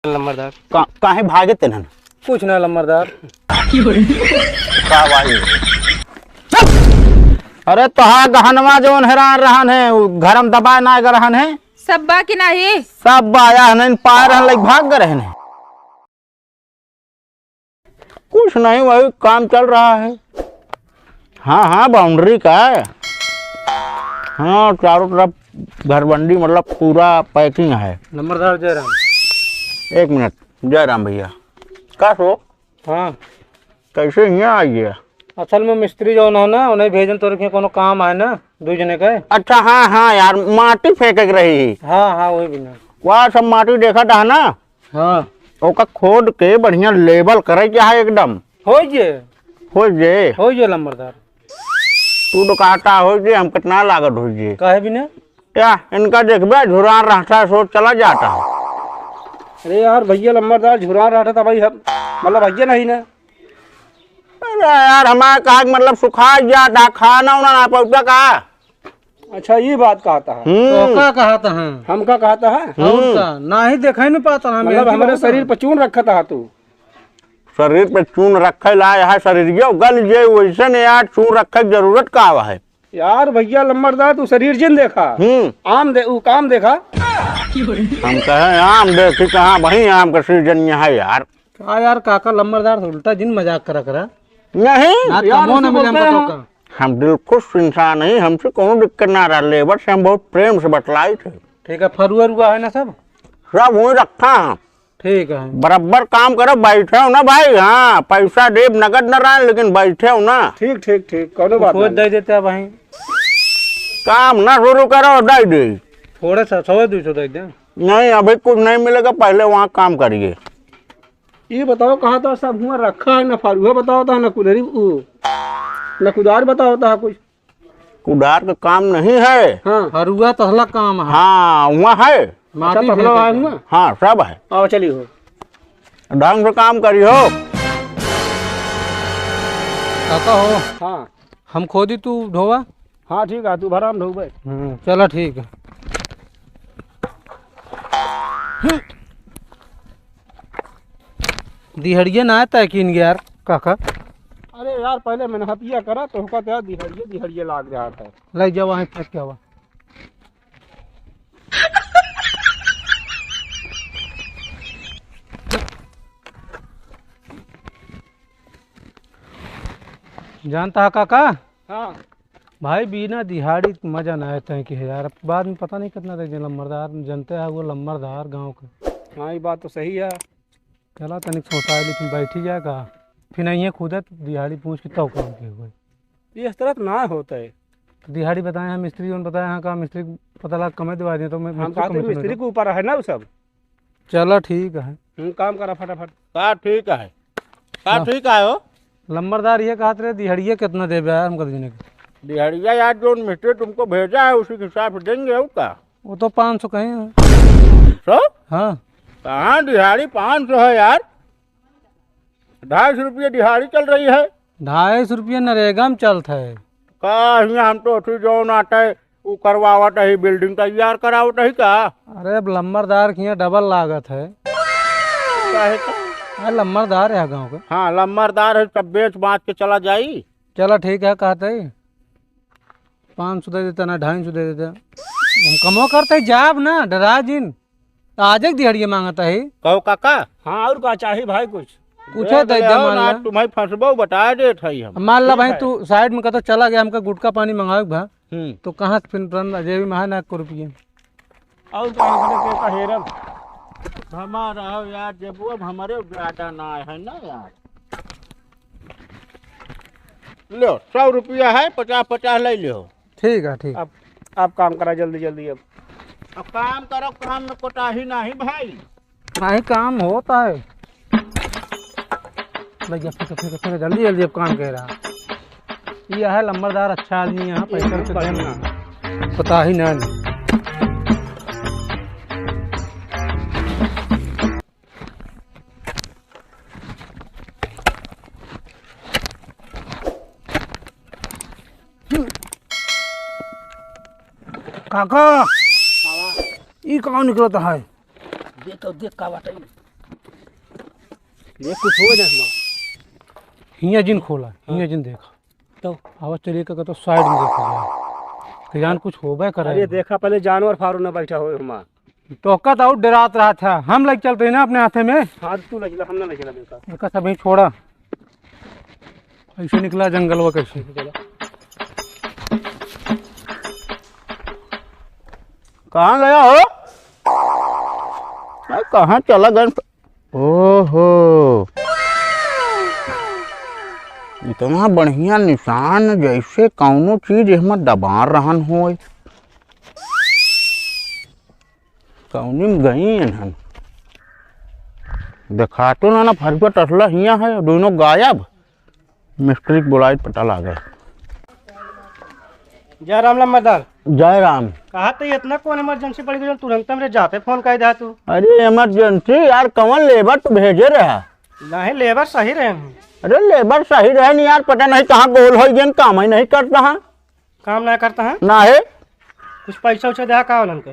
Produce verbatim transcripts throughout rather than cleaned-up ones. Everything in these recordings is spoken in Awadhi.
लम्बरदार। का, काहे भागे तेनहन? कुछ ना लम्बरदार। का भाई? अरे तोहार गहनवा जौन हेरान रहन है, उ घर में दबाए ना गए रहन है? सब बा कि नाही? सब बा, या नहीं पाए रहन, लाइक भाग गए रहन है। कुछ नहीं, वही काम चल रहा है। हाँ, हाँ, बाउंड्री का है। हाँ, चारों तरफ घरबंदी, मतलब पूरा पैकिंग है। लम्बरदार जय राम। एक मिनट, जय राम भैया। का सो? हाँ। कैसे हियाँ आइए? असल में मिस्त्री जौन है ना, उन्हें भेजन तोरे के कोनो काम है ना, दू जने के। अच्छा, हाँ, हाँ यार, माटी फेंके के रही। हाँ, हाँ, वही बिना। वह सब माटी देखा था ना? हाँ। ओका खोद के बढ़िया लेवल करे के है एकदम। हो जे। हो जे। हो जे लम्बरदार। तू तो कहता हो जे, हम कितना लागत हो जे। काहे बिना? क्या इनका देखबे, झुरान रहता है, सोच चला जाता है। अरे यार भैया लम्बरदार झुरान रहता था भाई, हम मतलब भैया नहीं ना। अरे यार, हमारे कहा कि मतलब सुखा जाता, खाना उना ना पहुँचा का? अच्छा, ये बात कहता है। हम्म। तो का कहता है? हमका कहता है? हम्म। और का? ना ही देखाई नहीं पाता है, मतलब मेहंदी हमारे बहुत शरीर है। पर चून रखता है तू। शरीर पे चून रखे ला, यहाँ शरीर ये गल जे, वैसे ने यार चून रखे की जरूरत का है? यार भैया लम्बरदार, तू शरीर जिन देखा। हम्म। आम दे, उ काम देखा। हम कहे आम देखी, कहाँ वही आम का सीजन यहाँ है यार। का यार काका लम्बरदार से उल्टा जिन मजाक करा करा। नहीं। ना यार, कमो उसे ना मिलन बोलते पतो हैं। का। हम दिलखुश इंसान ही, हमसे कोनो दिक्कत ना रहा, लेबर से हम बहुत प्रेम से बतलाई थे। ठीक है, फरुआ रुआ है ना सब? सब वहीं रखा है। ठीक है। बराबर काम करो, बैठे हो ना भाई, हाँ, पैसा देब नगद न रहा, लेकिन बैठे हो ना। ठीक, ठीक, ठीक, कोनो बात कुछ नहीं। दे देते हैं भाई। काम ना शुरू करो, दे दे। थोड़े सा, सौ दो सौ दे दे। नहीं, अभी कुछ नहीं मिलेगा, पहले वहाँ काम करिए। ये बताओ, कहाँ तो सब हुआ रखा है, ना फारुआ बताओ था, ना कुदरी, उ, ना कुदार बताओ था कुछ। कुदार का काम नहीं है। हाँ। फरुआ तसला काम है। हाँ, वहाँ है। माटी अच्छा, तसला फेंके है के। हुआ? हाँ, सब है। आओ, चलिए हो। ढंग से काम करी हो। काका हो। हाँ। हम खोदी, तू ढोवा। हाँ, ठीक है, तू भरा, हम ढोबे। हम्म, चला, ठीक है। दिहड़िए ना तय कीन गया यार, काका। अरे यार, पहले मेहनतिया करा, तो होका तो यार दिहड़िए, दिहड़िए लाग रहा था। ले जावा, वहीं फेंक के आवा। जानता है काका? हाँ। भाई, बिना दिहाड़ी मजा ना आए तय कि है यार। अब बाद में पता नहीं कितना देख जे लम्बरदार, जनते है वो लम्बरदार गाँव के। हाँ, ये बात तो सही है। चला तनिक सोचा है, लेकिन बैठी जाए का, फिर नहीं है खुद है, तो दिहाड़ी पूछ के तब काम के हुए। ये इस तरह तो ना होता है। तो दिहाड़ी बताए हैं, मिस्त्री उन बताए हैं, का मिस्त्री को पता लगा कमे दिवा दिए, तो मैं हम मिस्त्री कहते कमे मिस्त्री समझ के ऊपर है ना वो सब। चला ठीक है। हम्म, काम करा फटाफट। का ठीक है? का हाँ। ठीक है हो? लम्बरदार ये कहत रहे, दिहाड़िया कितना देबे यार हमको देने के? दिहाड़िया यार, जो मिस्त्री तुमको भेजा है, उसी के हिसाब से देंगे, और का? वो तो पाँच सौ कहीं है। सौ? हाँ। कहाँ दिहाड़ी पाँच सौ है यार? ढाई सौ रुपये दिहाड़ी चल रही है। ढाई सौ रुपये नरेगा में चलत है। का हियाँ हम तो अथी जौन आटे, उ करवावत है, building तैयार करावत है का? अरे, अब लम्बरदार के हियाँ double लागत है। काहे का? अरे, लम्बरदार है गाँव के। हाँ, लम्बरदार है, सब बेच बाँच के चला जाई। चला, ठीक है, कहत है। पाँच सौ दे देता ना, ढाई सौ दे देता। हम कमो करते जाब ना, डरा जिन। तो आज एक दिहाड़िया माँगत है। कहो काका। हाँ, और का चाही भाई कुछ? कुछ दे दे दे, मान ना, ला। तुम्हें फंसबो बता देत है हम। मान ला ठीक भाई, है। तू side में कतो चला गया, हमका गुटखा पानी मंगावे के बा। हम्म। तो कहाँ से फिर रन जेबी में है ना एको रुपये। और का हमरे के का हेरब? हमारा हो यार, जेबुआ में हमरे ज्यादा ना है ना यार। लो, सौ रुपया है, पचास पचास ले लो। ठीक है, ठीक। अब, अब काम करा जल्दी जल्दी अब। अब काम करो, काम में कोताही नहीं भाई। नहीं, काम होता है। भैया, फेंको, फेंको, फेंको, जल्दी जल्दी अब काम कह रहा। ये है लम्बरदार, अच्छा आदमी, यहाँ पैसा तो बढ़िया। पता ही ना। काका, ई कहाँ निकलत है? देख, देख का बाटे। देख, कुछ हो जाए हमार। हियाँ जिन खोला, हाँ। हियाँ जिन देखा। तो? आवाज चलिए का तो side में देखा जाए। कि जान कुछ होबे करे। अरे देखा, पहले जानवर फारू ना बैठा होए हमार। तो का तो और डरात रहा था, हम लग चलते हैं ना अपने हाथे में। हाँ, तू लग ला, हम ना लग ला बेटा। इनका सब ही छोड़ा। ऐसे निकला जंगलवा कैसे? चलो। कहाँ गया हो? अरे, कहाँ चला गए? ओहो, इतना बढ़िया निशान, जैसे कौनो चीज एहमा दबा रहन होय। कौनी में गई इन्हन? देखातो ना, ना फरुआ टसला हियाँ है, दोनों गायब। मिस्त्री के बुलाई, पता लागे। जय राम लम्बरदार। जय राम। कहा तो इतना कौन emergency पड़ गई, तुरंत हमरे जाते फोन कर दिया तू। अरे emergency यार, कौन labour तू भेजे रहा? नहीं, labour सही रहे हैं। अरे labour सही रहे नहीं यार, पता नहीं कहाँ गोल हो गए, काम ही नहीं करता है। काम ना करता है? ना है। कुछ पैसा उछा दे का उनके?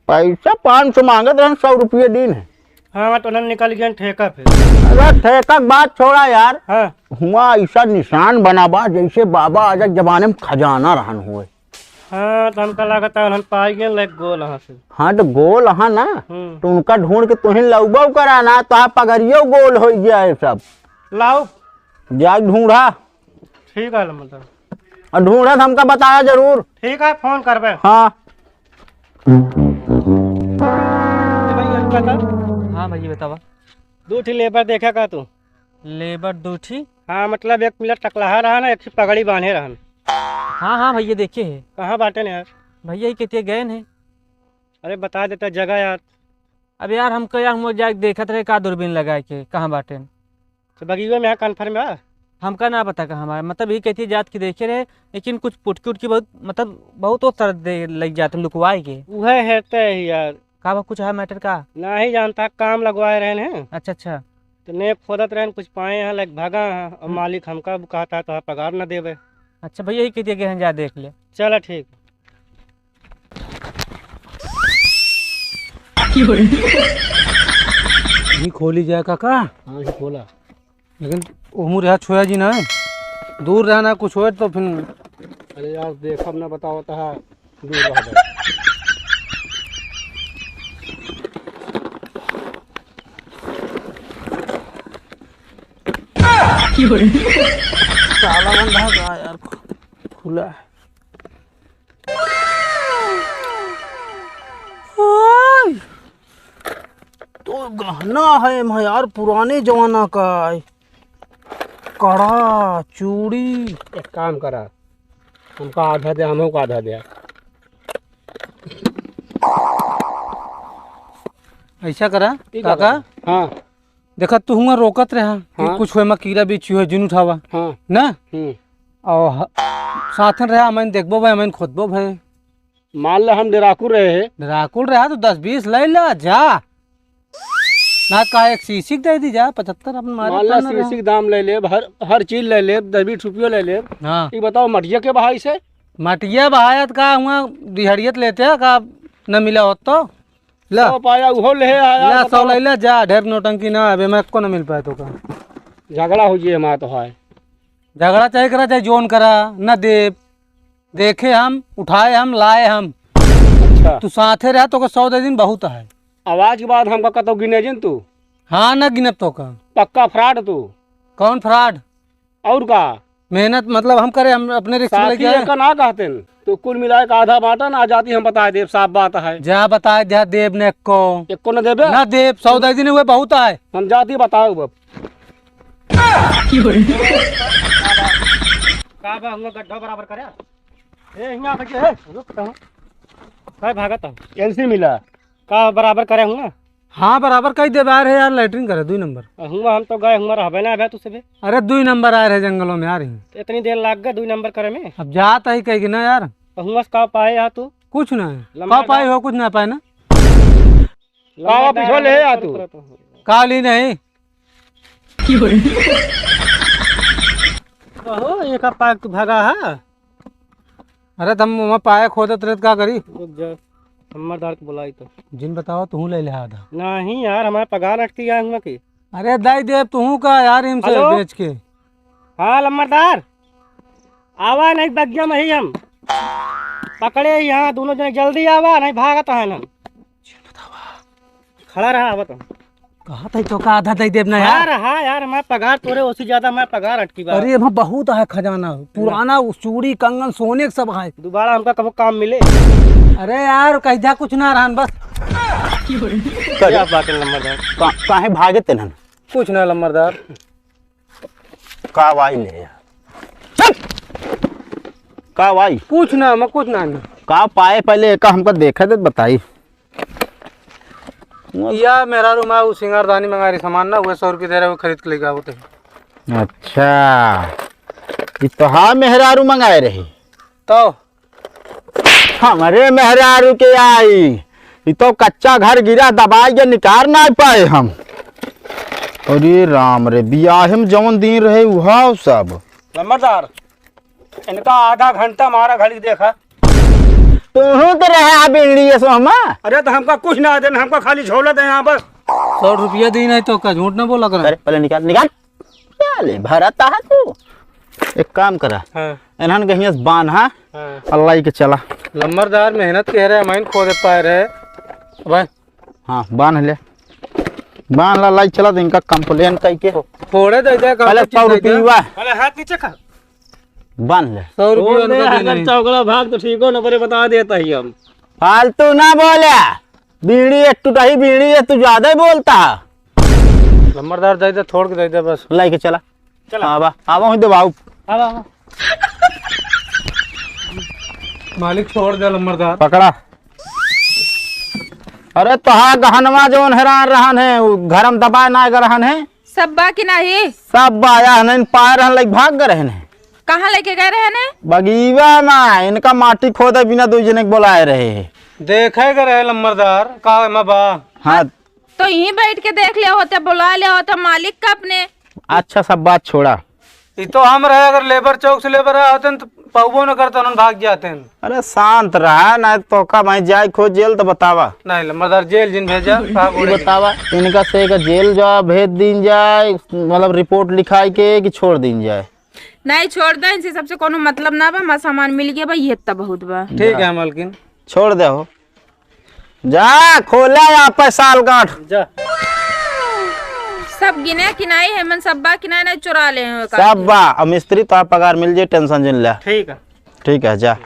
पैसा पाँच सौ मांगत रहन, सौ रुपये दिन है। हाँ, तो उन्होंने निकल गया ठेका फिर। अरे ठेका के बात छोड़ा यार। हाँ। हुआ ऐसा निशान बना बा, जैसे बाबा आजा के जमाने में खजाना रहन हुए। हाँ, तो हमका लागत है उन्होंने पाई गए लाइक गोल यहाँ से। हाँ, तो गोल हाँ ना, हम्म। तो उनका ढूंढ के तुहिन लौबो करा ना, तो आप पगड़ियो गोल हो गया है सब। लाओ। जा ढूंढा। ठीक है, मतलब। और ढूंढत हमका बताया जरूर। ठीक है, फोन करबे। हाँ। ए भाई, ये बता। हाँ भाई, ये बतावा। दू ठी labour देखा का तू? Labour दू ठी? हाँ, मतलब एक मिला टकलहा रहा ना, एक ठी पगड़ी बांधे रहन। हाँ, हाँ भैया, देखे है। कहाँ बाटे ने यार? भैया, ये कहते गए ने। अरे, बता देता जगह यार। अब यार, हमको यार, हम जाके देखत रहे का दूरबीन लगाए के, कहाँ बाटे। तो बगिया में यहाँ confirm बा? हमका ना पता कहाँ बा, मतलब, ये कहती जात की देखे रहे, लेकिन कुछ पुटकी उटकी बहुत, मतलब, बहुत वो तरह दे लग जाते लुकवाए के। उहे हेते ही यार। का बा, कुछ है matter का? नहीं जानता, काम लगवाए रहे हैं। अच्छा, अच्छा। तो ने खोदत रहे, कुछ पाए हैं, लाइक भागा हैं, और हम्म। मालिक हमका कहता है, तो पगार न देवे। अच्छा भैया, यही कह दिया कि हम जा देख ले। चला ठीक। यही खोली जाए काका। हाँ, यही खोला। लेकिन ओहमू रहा छोया जी ना, दूर रहा ना, कुछ होए तो फिर। अरे यार, देखब ना, बताओ तो है, दूर रह गए। ताला बंद है का यार, खुला है। ओए! तो गहना है एमा यार, पुराने जमाना का है। कड़ा, चूड़ी। एक काम करा, हमका आधा दे, हमहू का आधा दे। ऐसा करा, ई का काका? करा? हाँ। देखा, तू हुआ रोकत रहा कि हाँ। कुछ होए मा कीड़ा बिच्छू होए, जिन उठावा। हाँ। ना? हम्म। और ह-, साथन रहा, हमन देखबो भाई, हमन खोदबो भाई। मान ले हम डराकुर रहे हैं। डराकुर रहा तो दस बीस ले ला, जा। ना कहा एक शीशी दे दी जा, पचहत्तर अपन मारे मान ला पन्ना रहा। शीशी के दाम ले लेब, हर, हर चीज ले लेब, दस बीस रुपयो ले लेब। हाँ। ई बताओ मटिया के बहाई से? मटिया बहायत का हुआ, दिहड़ियत लेते हैं का, न मिला होत तो। ला। सौ पाया, उहो ले आया, ला, सौ बताओ। ले ला, जा, ढेर नौटंकी ना, अबे मैं एको ना मिल पाए तो का। झगड़ा हो जिए हमारा तो है। झगड़ा चाहे करा, चाहे जोन करा, ना देब। देखे हम, उठाए हम, लाए हम। अच्छा। तू साथे रह, तो का सौ दे दिन बहुत है। आवाज के बाद हमका कतौ गिने जिन तू? हाँ, ना गिनब तो का। पक्का fraud तू। कौन fraud? और का? मेहनत मतलब हम करे, हम अपने risk में साथी लेके आए। एका ना कहते न, तो कुल मिलाए के आधा बांटा ना, जाती हम बताए देब, साफ बात है। जा बताए, जा देब ने एको। एको न देबे? ना देब, सौ दे दिन हुए बहुत है। हम जाती बताओ अब। का बा, हुआ गड्ढा बराबर करे? ए, हियाँ आ के, ए, रुक तो। काय भागत है? कैंची मिला? का बराबर करे हुआ? हाँ, बराबर कई देबे यार, यार, latrine करे, दुई नंबर। हुआ हम तो गए, हुआ रहबे ना अबे तू से बे। अरे, दुई नंबर आए रहे जंगलों में यार, ही। इतनी देर लाग गए दुई नंबर करे में? अब जात ही कही कि ना यार। तो हुआ से का पाए यार तू? कुछ ना है। लंबा का पाए डाल। हो, कुछ ना पाए ना। लंबा का डाल पीछे ले वाला आ तू। करत हो। काली नहीं। कहो, ये का पाए तू भागा है? अरे, तुम वहाँ पाए खोदत रहत का करी? रुक जा, हमार दार के बुलाई तो। जिन बताओ, तू ले ले आधा। नहीं यार, हमारे पगार अटकी गया हुआ की। अरे दइ देब तुहूँ का यार, इनसे हेलो? बेच के। हाँ लम्बरदार, आवा नहीं बगिया में ही हम पकड़े ही। हाँ, दोनों जने जल्दी आवा, नहीं भागत हैं हम। खड़ा रहा, आवत हम। कहत है तो का आधा दइ देब ना यार। यार, हाँ यार, मैं पगार तोरे ओसी ज्यादा मैं पगार अटकी बा। अरे, एमा बहुत है खजाना, पुराना चूड़ी, कंगन, सोने के सब है। दोबारा हमका कबो काम मिले। अरे यार, कह जा कुछ ना रहन बस। क्या बात है लम्बरदार? का-, काहे भागे तेनन? कुछ ना लम्बरदार। का वाई ले यार? चुप! का वाई? कुछ ना, मैं कुछ ना, ना। का पाए पहले एका हमका देखे दे, बताई। या मेहरारू माँ उ सिंगारदानी मंगा रही सामान ना, उहे सौ रुपये दे रहे, वो खरीद के लेके आवत है। अच्छा, ई तो हाँ मेहरारू मंगाए रही। तो हमरे मेहरारू के आई, ई तो कच्चा घर गिरा दबाई के निकार ना पाए हम। अरे राम रे, बियाहे में जौन दिन रहे उहा सब। लम्बरदार, इनका आधा घंटा मारा घड़ी देखा। तुहूँ तो रहे आ बिगड़ी ये सोमा। अरे तो हमका कुछ ना देन, हमका खाली झोला दे यहाँ बस। सौ रुपया दी नहीं तो का झूठ ना बोला कर। अरे पहले निकाल, निकाल। क्या ले भरता है तू? एक काम करा। हाँ। इन्हन कहीं से बांध, हाँ? हाँ। अल्लाह के चला। लम्बरदार मेहनत के रहे, मैं खोदे पाए रहे। भाई। हाँ, बांध ले। बांध ला, लाई चला, इनका complain कई के। थोड़े दे दे, पहले सौ रुपया। अरे हाथ नीचे कर। बांध ले। सौ रुपया छोड़ दे, उनका दे अगर नहीं। चौगला भाग तो ठीक हो, न परे बता देता ही हम। फालतू ना बोले, बीड़ी एक टुटाही बीड़ी है, तू ज्यादा ही बोलता है। लम्बरदार दे दे, थोड़ के दे दे बस। लाई के चला। चला। आवा, आवा, हुई दबाऊ। आवा, आवा। मालिक छोड़ दे लम्बरदार। पकड़ा। अरे तोहा गहनवा जौन हेरान रहन है, उ घर में दबाए ना गए रहन है। सब बा कि नाही? सब बा, या नहीं पाए रहन, लाइक भाग गए रहन है। कहाँ लेके गए रहन है? बगीवा में, इनका माटी खोदे बिना दो जने के बोलाए रहे हैं। देखे गए रहे लम्बरदार, का एमा बा? हाँ। तो यहीं बैठ के देख लिया होते, बुला लिया होते मालिक का अपने। अच्छा, सब बात छोड़ा। ई तो हम रहे, अगर लेबर चौक से लेबर आए होते न, तो पउबो न करते, उन्होंने भाग जाते हैं। अरे शांत रहा, ना तो का भाई जाए खो जेल तो बतावा। नहीं, लम्बरदार जेल जिन भेजा, कहा ई बोले बतावा, इनका से का जेल जो भेज दीन जाए, मतलब रिपोर्ट लिखाई के कि छोड़ दीन जाए? नहीं, छोड़ दे, इनसे सबसे कोनो मतलब ना बा, हमारा सामान मिल गया बा, ये इतना बहुत बा। ठीक है मालकिन। छोड़ दे हो। जा, खोला यहाँ पे सालगांठ। जा। सब गिने कि नाही है, मन सब बा कि नाही, नाही चुरा ले हैं का? सब बा। अब मिस्त्री तो आप पगार मिल जाए, tension जिन ले। ठीक है। ठीक है, जा।